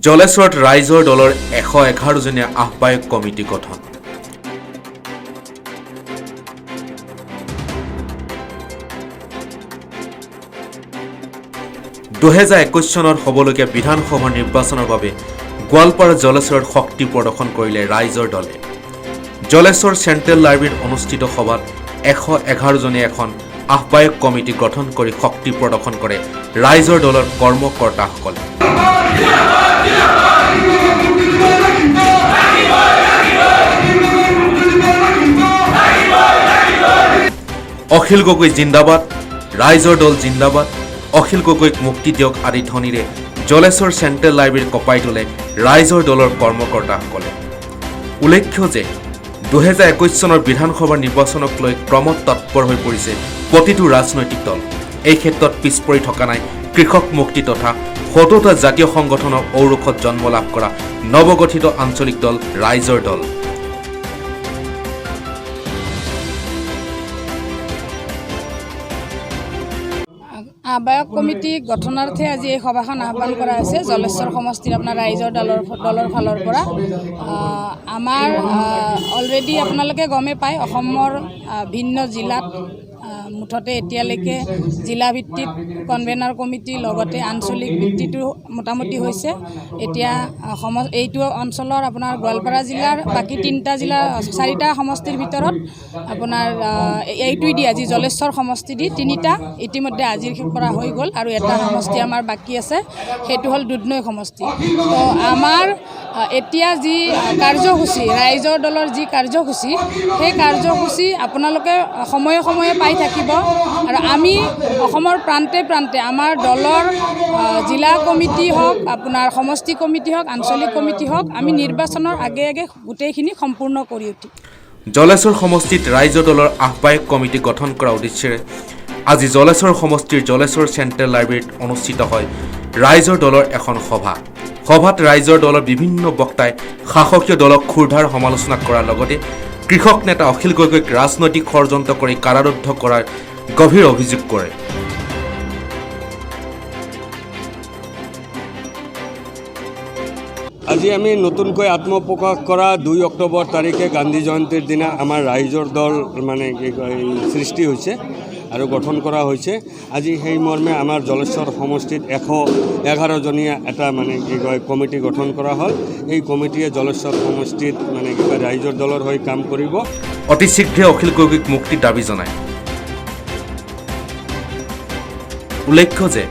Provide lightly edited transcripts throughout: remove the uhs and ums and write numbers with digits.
জলেশ্বৰত ৰাইজৰ দলৰ 111জনীয়া আহ্বায়ক কমিটি গঠন। 2021 চনত হ'বলগীয়া বিধানসভা নিৰ্বাচনৰ বাবে গোৱালপাৰা জলেশ্বৰত শক্তি প্ৰদৰ্শন কৰিলে ৰাইজৰ দলে। জলেশ্বৰ চেণ্ট্ৰেল লাইব্ৰেৰীত অনুষ্ঠিত সভাত 111জনীয়া এখন আহ্বায়ক কমিটি গঠন কৰি শক্তি প্ৰদৰ্শন কৰে ৰাইজৰ দলৰ কৰ্মকৰ্তাসকলে। অখিল গগৈ জিন্দাবাদ, ৰাইজৰ দল জিন্দাবাদ, অখিল গগৈক মুক্তি দিয়ক আদি ধ্বনিৰে জলেশ্বৰ চেণ্ট্ৰেল লাইব্ৰেৰী কঁপাই তোলে ৰাইজৰ দলৰ কৰ্মকৰ্তাসকলে। উল্লেখ্য যে 2021 চনৰ বিধানসভা নিৰ্বাচনক লৈ ক্ৰমত তৎপৰ হৈ পৰিছে প্ৰতিটো ৰাজনৈতিক দল। এই ক্ষেত্ৰত পিছ পৰি থকা নাই কৃষক মুক্তি তথা 70টা জাতীয় সংগঠনৰ ঔৰসত জন্ম লাভ কৰা নৱগঠিত আঞ্চলিক দল ৰাইজৰ দল। আহ্বায়ক কমিটি গঠনাৰ্থে আজি এই সভাখন আহ্বান কৰা হৈছে জলেশ্বৰ সমষ্টিৰ আপোনাৰ ৰাইজৰ দলৰ ফালৰ পৰা। আমাৰ অলৰেডি আপোনালোকে গমেই পায়, অসমৰ ভিন্ন জিলাত মুঠতে এতিয়ালৈকে জিলা ভিত্তিত কনভেনাৰ কমিটি, লগতে আঞ্চলিক ভিত্তিতো মোটামুটি হৈছে। এতিয়া এইটো অঞ্চলৰ আপোনাৰ গোৱালপাৰা জিলাৰ বাকী তিনিটা জিলাৰ চাৰিটা সমষ্টিৰ ভিতৰত আপোনাৰ এইটোই দি আজি জলেশ্বৰ সমষ্টি দি তিনিটা ইতিমধ্যে আজিৰ পৰা হৈ গ'ল আৰু এটা সমষ্টি আমাৰ বাকী আছে, সেইটো হ'ল দুধনৈ সমষ্টি। তো আমাৰ এতিয়া যি কাৰ্যসূচী, ৰাইজৰ দলৰ যি কাৰ্যসূচী, সেই কাৰ্যসূচী আপোনালোকে সময়ে সময়ে পাই থাকিব আৰু আমি অসমৰ প্ৰান্তে প্ৰান্তে আমাৰ দলৰ জিলা কমিটি হওক, আপোনাৰ সমষ্টি কমিটি হওক, আঞ্চলিক কমিটি হওক, আমি নিৰ্বাচনৰ আগে আগে গোটেইখিনি সম্পূৰ্ণ কৰি উঠিম। জলেশ্বৰ সমষ্টিত ৰাইজৰ দলৰ আহ্বায়ক কমিটি গঠন কৰাৰ উদ্দেশ্যেৰে আজি জলেশ্বৰ সমষ্টিৰ জলেশ্বৰ চেণ্ট্ৰেল লাইব্ৰেৰীত অনুষ্ঠিত হয় ৰাইজৰ দলৰ এখন সভা। সভাত ৰাইজৰ দলৰ বিভিন্ন বক্তাই শাসকীয় দলক ক্ষুৰধাৰ সমালোচনা কৰাৰ লগতে কৃষক নেতা অখিল গগৈক ৰাজনৈতিক ষড়যন্ত্ৰ কৰি কাৰাৰুদ্ধ কৰাৰ গভীৰ অভিযোগ কৰে। আজি আমি নতুনকৈ আত্মপ্ৰকাশ কৰা 2 অক্টোবৰ তাৰিখে গান্ধী জয়ন্তীৰ দিনা আমাৰ ৰাইজৰ দল মানে কি কয় সৃষ্টি হৈছে আৰু গঠন কৰা হৈছে। আজি সেই মৰ্মে আমাৰ জলেশ্বৰ সমষ্টিত 111জনীয়া এটা মানে কি কয় কমিটি গঠন কৰা হ'ল। এই কমিটিয়ে জলেশ্বৰ সমষ্টিত মানে কি কয় ৰাইজৰ দলৰ হৈ কাম কৰিব। অতি শীঘ্ৰে অখিল গগৈক মুক্তিৰ দাবী জনায়। উল্লেখ্য যে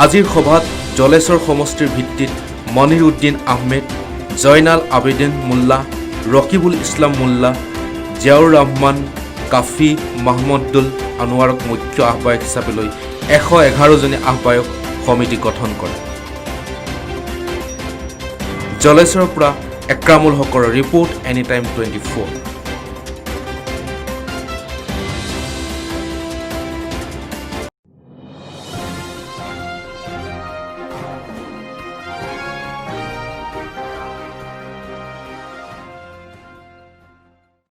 আজিৰ সভাত জলেশ্বৰ সমষ্টিৰ ভিত্তিত মনিৰ উদ্দিন আহমেদ, জয়নাল আবেদিন মোল্লা, ৰকিবুল ইছলাম মোল্লা, জিয়াউৰ ৰহমান কাফি, মাহমুদুল আনোৱাৰক মুখ্য আহ্বায়ক হিচাপে লৈ 111জনী আহ্বায়ক সমিতি গঠন কৰে। জলেশ্বৰৰ পৰা একৰামুল হকৰ ৰিপৰ্ট, এনি টাইম 24।